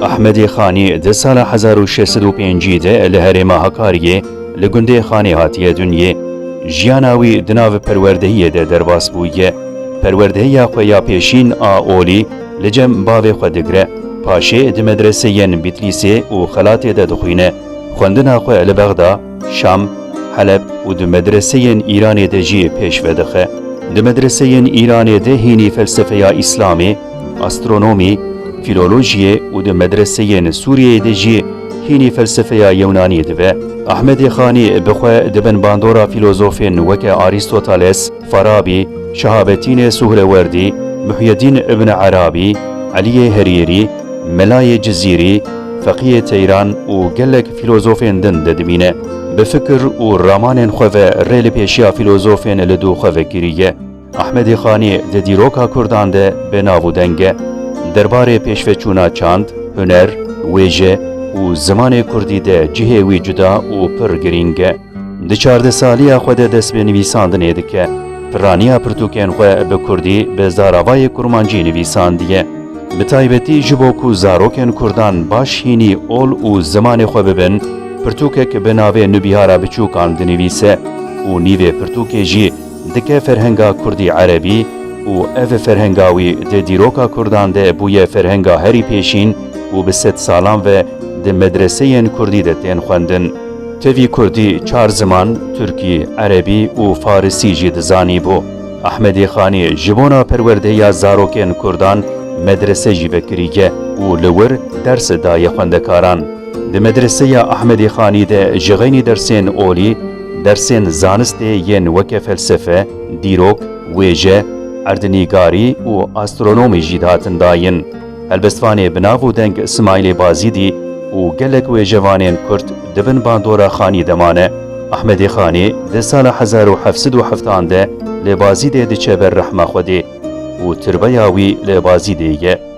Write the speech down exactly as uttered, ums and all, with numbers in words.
Ehmedê Xanî di sala hezar û şeş sed û pêncî de li herêma Hakariyê li gundê Xanê hatiye dinyê. Jiyana wî di nav perwerdehiyê de derbas bûye. Perwerdehiya xwe ya pêşîn a olî li cem bavê xwe digire. Paşê di medreseyên Bitlîsê û Xelatê de dixwîne. Xwendina xwe li Bexda, Şam, Heleb û di medreseyên Îranê de jî pêş ve dixe. Di medreseyên Îranê de hînî felsefeya Îslamê, astronomî, fîlolojiyê û di medreseyên Sûriyeyê de jî hînî felsefeya Yewnanî dibe. Ehmedê Xanî bi xwe di bin bandora fîlozofên weke Arîstoteles, Farabî, Şehabetînê Suhrewerdî, Muhyeddîn Ibn Erabî, Eliyê Herîrî, Melayê Cizîrî, Feqiyê Teyran û gelek fîlozofên din de dimîne. Bi fikir û ramanên xwe ve rê li pêşiya fîlozofên li dû xwe ve kiriye. Ehmedê Xanî di dîroka kurdan de bi nav û deng e. Derbarê pêşveçûna çand, huner, wêje û zimanê kurdî de cihê wî cuda û pir girîng e. Di çardeh saliya xwe de dest bi nivîsandinê dike. Piraniya pirtûkên xwe bi kurdî bi zaravayê kurmancî nivîsandiye. Bi taybetî ji bo ku zarokên kurdan baş hînî ol û zimanê xwe bibin, pirtûkek bi navê Nubîhara Biçûkan dinivîse û nîvê pirtûkê jî dike ferhenga kurdî erebî û ev ferhenga wî di dîroka kurdan de bûye ferhenga herî pêşîn û bi sed salan ve di medreseyên kurdî de tên xwendin. Tevî kurdî çar ziman, tirkî, erebî û farisî jî dizanîbû. Ehmedê Xanî ji bona perwerdeya zarokên kurdan medrese jî vekiriye û li wir ders daye xwendekaran. Di medreseya Ehmedê Xanî de ji xeynî dersên olî, dersên zanistê yên weke felsefe, dîrok, wêje, erdnîgarî û astronomî jî dihatin dayîn. Helbestvanê bi nav û deng Simaîlê Bazîdî û gelek wêjevanên kurd di bin bandora Xanî de mane. Ehmedê Xanî di sala hezar û heft sed û heftan de li Bazîdê diçe ber rehma Xwedê û tirbeya wî li Bazîdê ye.